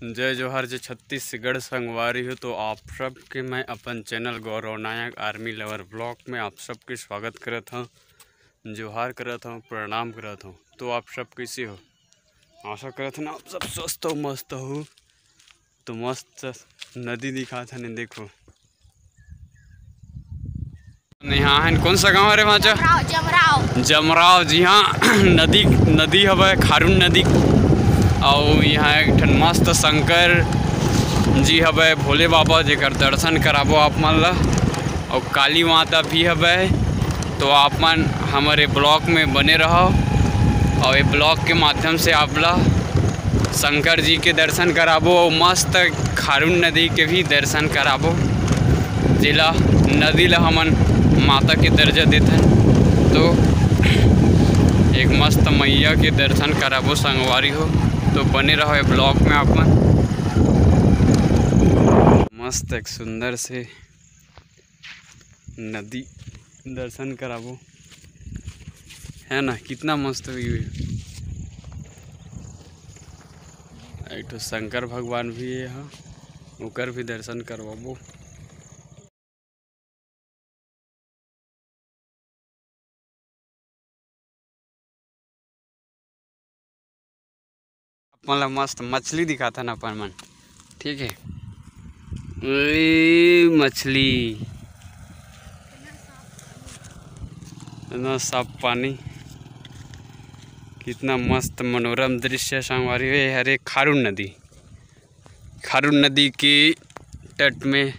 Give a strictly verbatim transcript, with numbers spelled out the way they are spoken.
जय जोहार, जय छत्तीसगढ़ संगवारी हो। तो आप सबके मैं अपन चैनल गौरव नायक आर्मी लवर ब्लॉग में आप सबके स्वागत करत हूँ, जोहार करत हूँ, प्रणाम करत हूँ। तो आप सब कैसे हो? आशा करत हूँ ना आप सब स्वस्थ हो, मस्त हो। तो मस्त नदी दिखात हे ने, देखो। यहाँ है कौन सा गांव हरे भांचा? जमराव, जमराव। जमराव जी, हाँ। नदी, नदी हवय खारून नदी। अउ यहाँ एक ठन मस्त शंकर जी हवय, भोले बाबा, जेकर दर्शन कराबो आप मन ला। अउ काली माता भी हवय। तो आप मन हमर ए ब्लॉग में बने रहो अउ ए ब्लॉग के माध्यम से आप ला शंकर जी के दर्शन कराबो अउ मस्त खारून नदी के भी दर्शन कराबो, जेला नदी ला हमन माता के दर्जा देथन। तो एक मस्त मैया के दर्शन कराबो संगवारी हो। तो बने रहो ए ब्लॉग में आप मन। मस्त एक सुंदर से नदी दर्शन कराबो, है ना, कितना मस्त व्यू है। एक ठो शंकर भगवान भी है यहाँ, ओकर भी दर्शन करवाबो। अपन ला मस्त मछली दिखाथन अपन मन, ठीक है। ए मछली, इतना साफ पानी, कितना मस्त मनोरम दृश्य संगवारी हो। ए हरे खारून नदी, खारून नदी के तट में